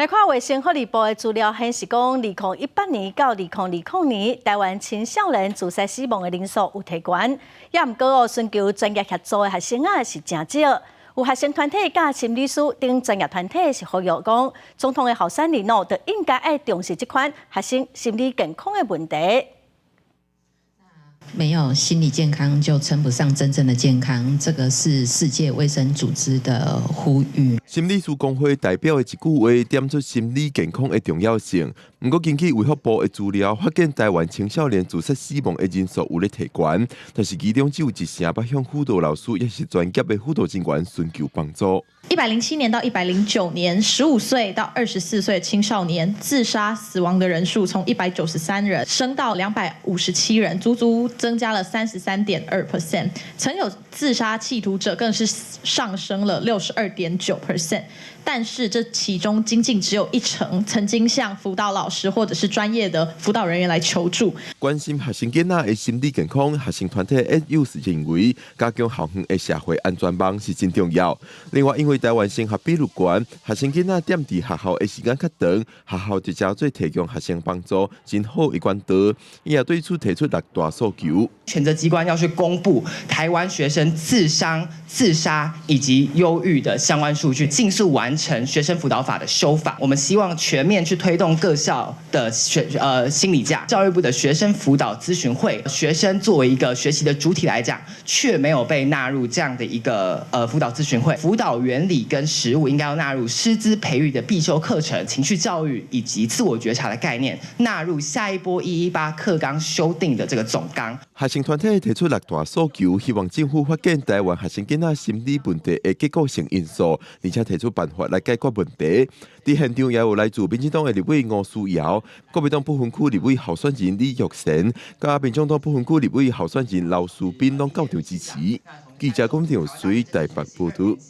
來看衛生福利部的資料顯示，講2018年到2020年，台灣青少年自殺死亡的人數有提懸，也毋過哦，尋求專業協助的學生仔是誠少。有學生團體佮心理師等專業團體是呼籲講，總統的候選人哦，就應該愛重視這款學生心理健康的問題。沒有心理健康就稱不上真正的健康，這個是世界衛生組織的呼籲。心理師公會代表的一句話，點出心理健康的重要性。毋過，根據衛福部的資料，發現台灣青少年自殺死亡的人數有咧提懸，但是其中只有一成捌向輔導老師，抑是專業的輔導人員尋求幫助。107年到109年，15歲到24歲的青少年自殺死亡的人數從193人升到257人，足足增加了33.2%。曾有自殺企圖者更是上升了62.9%。但是這其中僅僅只有一成曾經向輔導老師或者是專業的輔導人員來求助。關心學生囡仔的心理健康，學生團體也有是認為加強校園的社會安全網是真重要。另外，因為台灣升學比率懸，學生囡仔踮佇學校的時間較長，學校就誠濟提供學生幫助，真好的管道。伊也對此提出六大訴求。權責機關要去公布台灣學生自傷、自殺以及憂鬱的相關數據，盡速完成學生輔導法的修法。我們希望全面去推動各校的心理假，教育部的學生輔導諮詢會，學生作為一個學習的主體來講，卻沒有被納入這樣的一個輔導諮詢會。輔導原理跟實務應該要納入師資培育的必修課程，情緒教育以及自我覺察的概念納入下一波118課綱修訂的這個總綱。學生團體提出六大訴求，希望政府發現台灣學生囡仔心理問題的結構性因素，而且提出辦法來解決問題。佇現場也有來自民進黨的立委吳思瑤、國民黨不分區立委候選人李玉成，佮民眾黨不分區立委候選人劉書斌攏到場支持。記者龔長水台北報導。